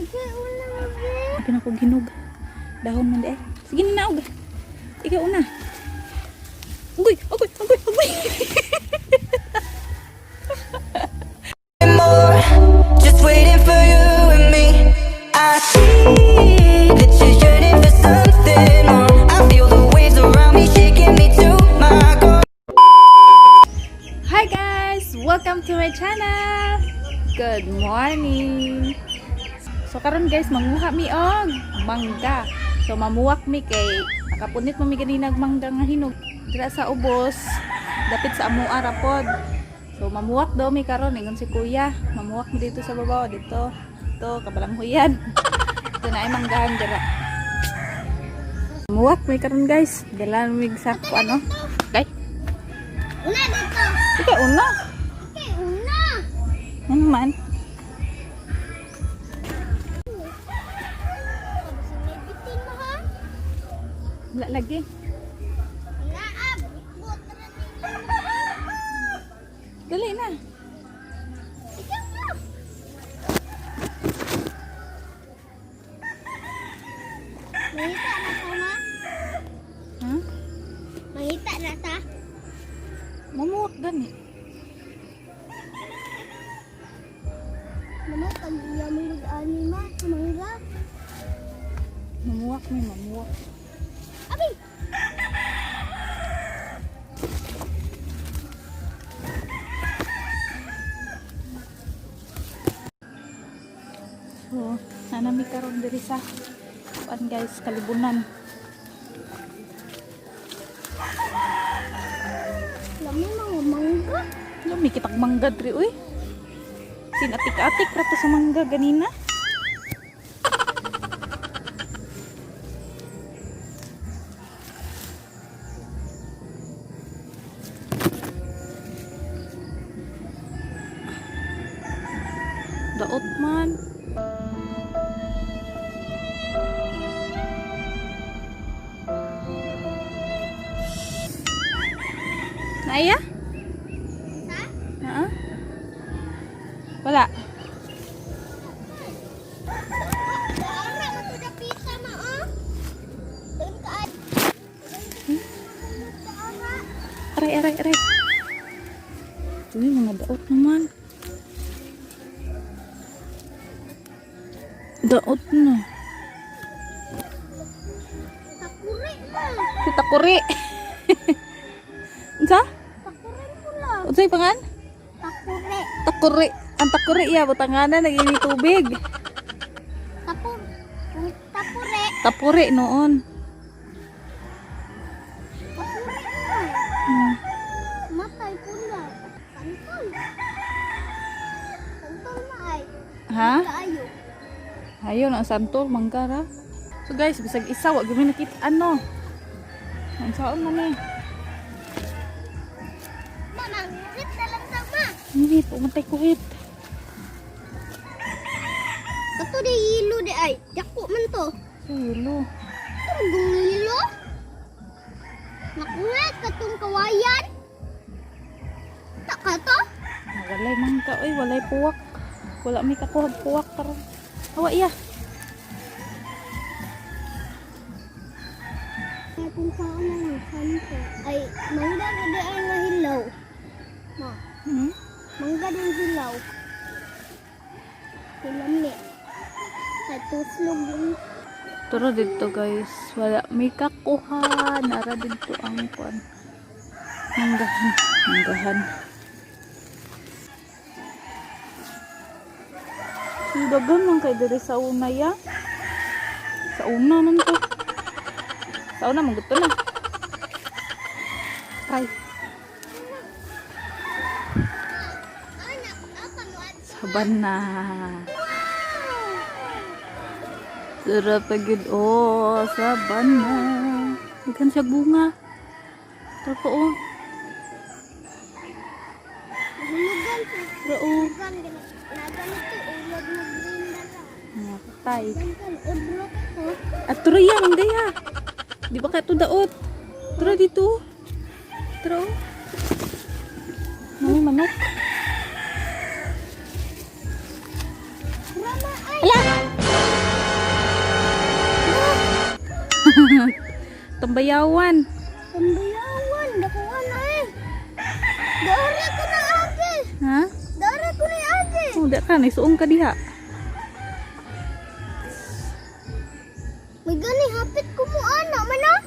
Ikaw una, be. Ako ginog. Dahon man di ay. Sige na naog. Ikaw una. Ugoy, ugoy, ugoy, ugoy. More, just waiting for you and me. I see that you're yearning for something more. I feel the waves around me shaking me to my core. Hi guys! Welcome to my channel! Good morning! So karon guys, manguha mi og mangga. So mamuwak mi kay nakapunit mo mi ganina og mangga nga hinog dira sa ubos, dapit sa amoa ra pod. So mamuwak daw mi karon ingon si kuya, mamuwak mi dito sa babaw dito. Dito kabalanghuyan. Ito na ay manggahan dira. Mamuwak mi karon guys. Dala mi sako ano. Kay, Una dito. ikaw una. Ikaw una. Ano man? Bitin mo ha? Wala lagi. Naab. Bot na ninyo. Dali na. Ikaw na. Mangita na ta, ma? Ha? Mangita na ta? Mamuwak gani. Mama, pag-iya mong gud-ani, ma. Mangga. Mamuwak may mamuwak. Abi! So, nanami karon diri sa kuan guys, kalibunan. Lami mga mangga. Lumi kitag mangga diri uy. Sinatik-atik ra to sa mangga ganina. Daot man. Naya? Ha? Ha? Wala. Ara, matudapita ma, oh. Doon ka ay. Aray, aray, aray. Uy, mga daot naman. Daot na. Takuri ma. Si Takuri. Unsa? Takuri pula. Unsay pangan? Takuri. Takuri. Ang takuri iya butangana nagini tubig. Tapur. Kung tapure. Tapuri noon. Tapure ma. Matay pula. Santol. Santol ma ay. Ha? Kaayo. Ayo na santol manggara. So guys, bisag isa wa gyud mi nakita ano. Unsaon man ni? Ma, mangurit na lang ta ma. Hindi pumatay kuhit. Kato di hilo di ay. Dako man to. Hilo. Tunggong hilo. Nakuha katong kawayan. Tak ka to? Walay mangka oy, walay puwak. Wala mi kakuhag puwak karon. Awa iya. Kung saan na lang santo. Ay, mangga na di ay nga hilaw. Ma, mangga din hilaw. Kulami. Ay, tuslog yun. Turo dito guys, wala mi kakuha. Nara dito ang kuan. Manggahan, manggahan. Ang dagan man kay diri sa una ya. Sa una man to. Sa una man gusto na. Try. Anak, apa mo? Saban na. Sarap pagid oh, saban na. Ikan siya bunga. Tara po oh. Hulugan po. Tara oh. Hulugan, na ganito, ulod mo green na lang. Mga patay. Ganito, udro ko. At tara yan, hindi ya. Di ba kaya ito daot? Tara dito. Tara oh. Mami, manok. Rama ay! Ala! Tambayawan. Tambayawan, dakuha na eh. Dara ko na ate. Ha? Dara ko na ate. Oh, da ka nagsuong ka diha. May gani hapit ko mo ana man ah.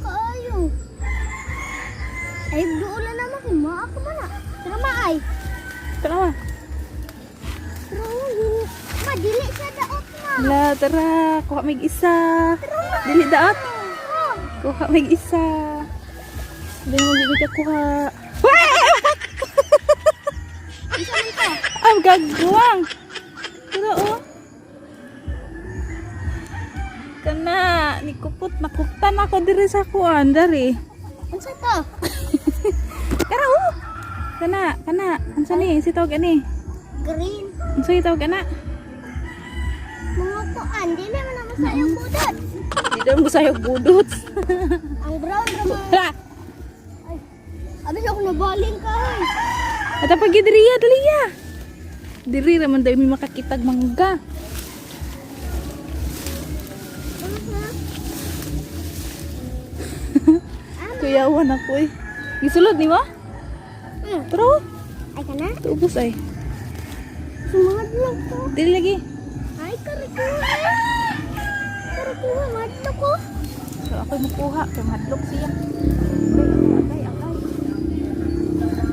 Kaayo. Ay doon na naman kay maa ko man ah. Tara ma ay. Tara ma. Tara ma dili siya daot ma. La, tara, kuha mig isa. Dili daot. Kuha mig isa. Dili mo dili ka kuha. Isa man to. Ang gagawang. Tara oh. Kana, ni kupot nakuptan ako diri sa kuan dari. Unsa to? Tara oh. Kana, kana. Unsa ni? Si tawag ani? Green. Unsa yung tawag ana? Mga kuan dili man na masayang budot. Di daw mo sayo budot. Ang brown ra man. Hala. Ay. Abi sa ako nabaling ka hoy. At pag diri ya, dali ya. Diri ra man daw mi makakitag mangga. Kuyawan ako eh. Gisulod ni mo? Tara oh. Ay kana? Tuubos ay. Sumadlok ko. Dili lagi. Ay karikuha eh. Karikuha madlok ko. So ako mukuha kay mahadlok siya. Agay, agay.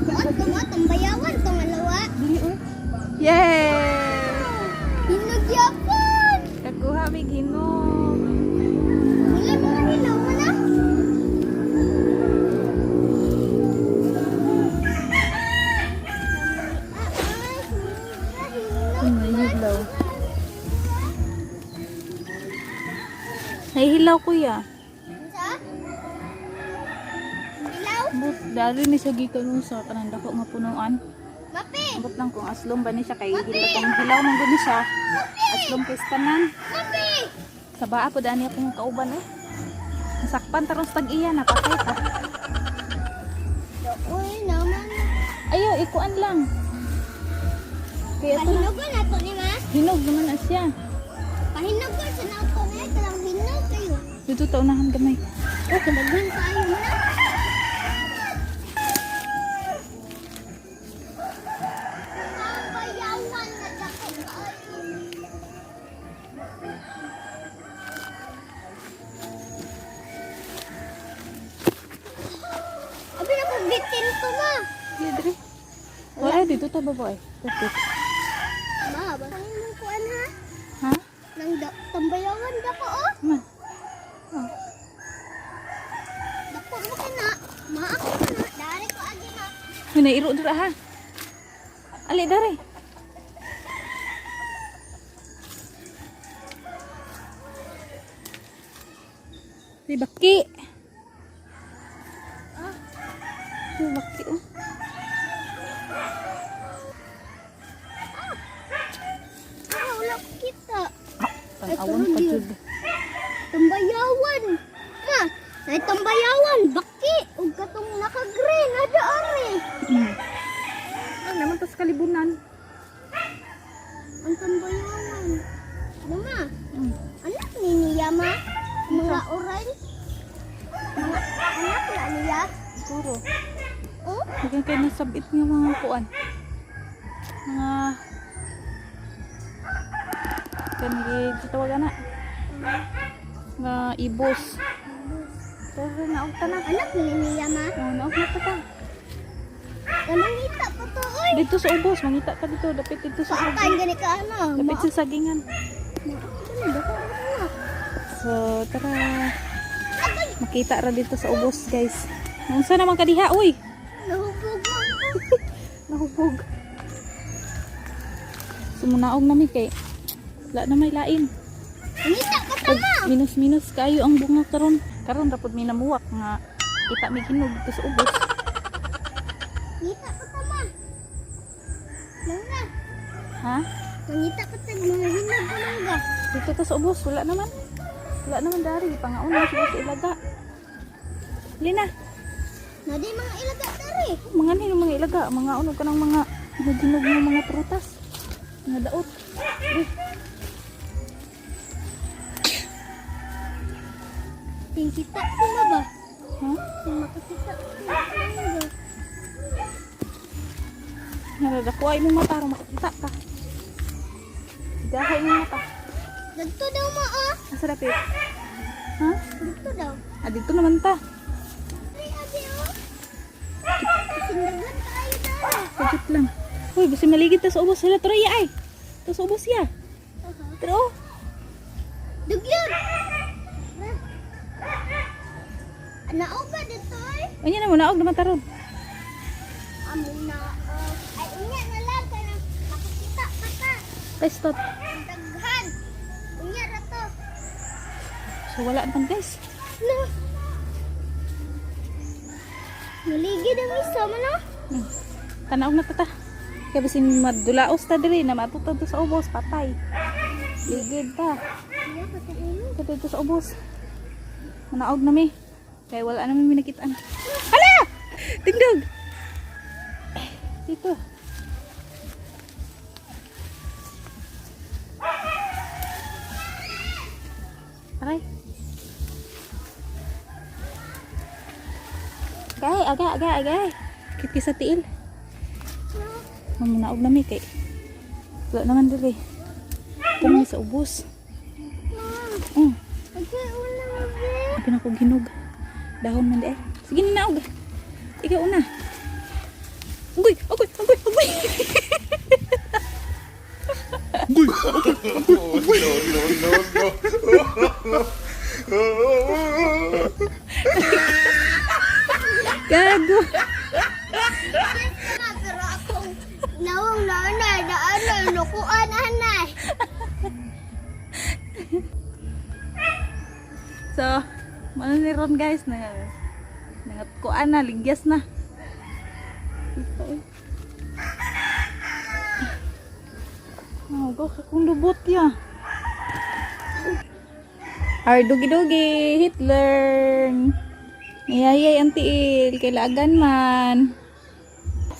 Kuan to mo tambayawan tong alawa. Dili oy. Yay! Hinugyapon. Kakuha mig hinog. Wala mga hilaw mo na. Nahihilaw. Nahihilaw kuya. Sa? Hilaw? But dari ni siya gikan nun sa kanang dako nga punuan. Mapi! Ambot lang kung aslom ba ni siya kay hilaw kung hilaw man gud ni siya. Aslom kay tanan. Mapi! Sa baa po dani akong kauban eh. Nasakpan tarong sa tag-iya napatay ta. Uy, naman. Ayo ikuan lang. Kaya ito na. Pahinugon na to ni ma. Hinog naman na siya. Pahinugon sa nato na ito lang hinog kayo. Dito taunahan gamay. Oh, kadaghan tayo na. Tambayawan na dako kaayo. Abi na kong bitin to ma. Sige, dre. Wala dito ta babae. Dito. Ma, basta mo kuan ha. Ha? Nang da tambayawan dako oh. Man. Dako mo kana. Ma ako na. Dari ko agi ma. May nairo dira ha. Ali dare. Di baki. Ah, Di baki oh. ah, wala ko kita. Tan-awon pa jud. Tambayawan. Ma, ay tambayawan baki ug katong naka-green ada ari. Ang naman tas kalibunan. Ang tambayawan. Mama, anak ni niya ma. Mga orange. Mga anak na niya. Siguro. Oh, Bigyan kayo ng sabit nga mga kuan. Mga kanigi tawagan na. Mga ibos. Tara na og tanan. Anak ni niya ma. Oh, naog na ta ta. Namangita pa to oy. Dito sa ubos, mangita ka dito, dapit dito sa Paakan gani ka ana. dapit sa sagingan. Ma, So, tara. Makita ra dito sa ubos, guys. Unsa naman kadiha, uy? Nahubog man ko. Nahubog. Sumunaog na mi kay wala na may lain. Mangita pa ta Pag ma. minus-minus kayo ang bunga karon. Karon ra pud mi namuwak nga kita mi hinog dito sa ubos. Mangita pa ta ma. Mangga. Ha? Mangita pa ta mga hinog ka mangga. Dito ta sa ubos, wala naman. Wala naman dari, pangauna sila sa ilaga. Lina, Nadi mga ilaga dari. mga nino mga ilaga, mga unog ka ng mga hinog-hinog ng mga prutas. Mga daot. Uy. Tingkita ko na ba? Ha? Kung makakita ko na ba? Naradako ay mong mata aron makakita ka. Gahay mong mata. Dagto daw ma ah. Asa dapit? Ha? Dagto daw. Ah, dito naman ta. Ay, abi oh. Sindagan tayo na. Sagit lang. Uy, basta maligid ta sa ubos. Hala, tara iya ay. Ta sa ubos ya. Tara oh. Dugyon. Naog ka dito eh. Unya na mo naog naman taron. Amo na. Ay, unya na lang ka na makakita pa ta. Guys, tot. Ang daghan. Unya ra to. So wala naman, guys. No. Maligid ang isa man ah. Tanaw na ta ta. Kaya basin madulaos ta diri na matutod ta sa ubos, patay. Ligid ta. Iya ka ta imo. Kato dito sa ubos. Manaog na mi. Kaya wala na mi minakitaan. Hala! Tingdog! Eh, dito. Aray. Agay, agay, agay, agay. Kiti sa tiil. Mamunaog na mi kay. Wala naman dili. Pungay sa ubos. Oh. Okay, una be. Abi na ko ginog. Dahon man di ay. Sige na naog. Ikaw una. Ugoy, ugoy, ugoy, ugoy. No, no, no. Gago. Na, pero akong nawong nanay na ano, lukuan anay. So, ano ni Ron, guys, na nangatkuan na, ligyas na. Ito eh. Oh, go akong lubot ya. Our dugi-dugi, Hitler. Niyayay ang tiil, kailagan man.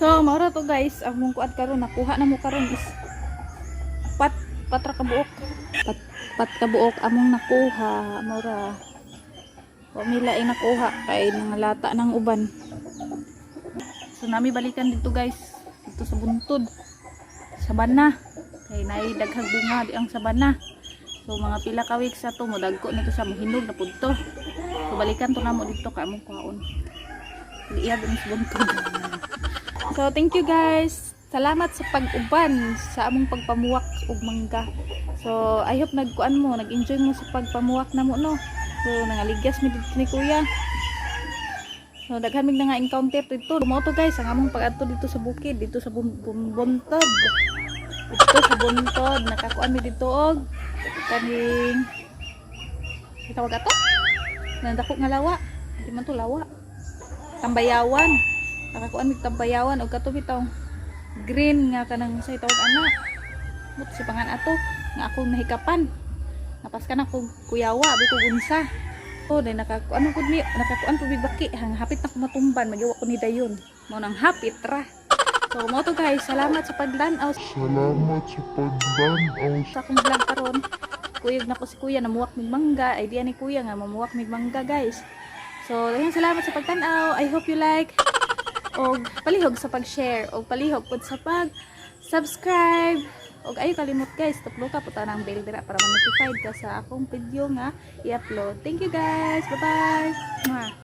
So, maura to, guys, ang mong kuat karon, nakuha na mo karon is pat patra ka buok. Pat pat ka buok among nakuha, maura. Wa mila ay nakuha kay nangalata ng uban. So nami balikan dito, guys, dito sa buntod. Sabana. Kay naay daghang bunga di ang sabana. So mga pila ka weeks sa to modagko nito sa mohinog na pud to. So balikan to namo dito kay among kuhaon. Liya dun sa buntod. So thank you, guys. Salamat sa pag-uban sa among pagpamuwak og mangga. So I hope nagkuan mo, nag-enjoy mo sa pagpamuwak namo, no. So nangaligyas mi dito ni Kuya. So daghan mig na nga encounter dito. Mao to, guys, ang among pag-adto dito sa bukid, dito sa buntod. Dito sa buntod, nakakuan mi dito og kaning tawag ato? Nandako nga lawa. Di man to lawa. Tambayawan. Nakakuan mig tambayawan og kato bitaw green nga kanang say tawag ana. But si pangan ato nga akong nahikapan. Napaskan ako kuyawa, abi ko gunsa. Oh, dahil nakakuan ko ni nakakuan tubig baki hang hapit na ko matumban, magiwa ko ni dayon. Mao nang hapit ra. So mao to, guys, salamat sa paglan-aw Salamat sa pagdanaw. Sa akong vlog karon. Kuyog na ko si Kuya namuwak mig mangga. Idea ni Kuya nga mamuwak mig mangga, guys. So, daghang salamat sa pagtan-aw. I hope you like og palihog sa pag-share og palihog pud sa pag-subscribe. Og ayo kalimot, guys, tuplo ka puta ng bell dira para ma-notified ka sa akong video nga i-upload. Thank you, guys. Bye-bye. Mwah.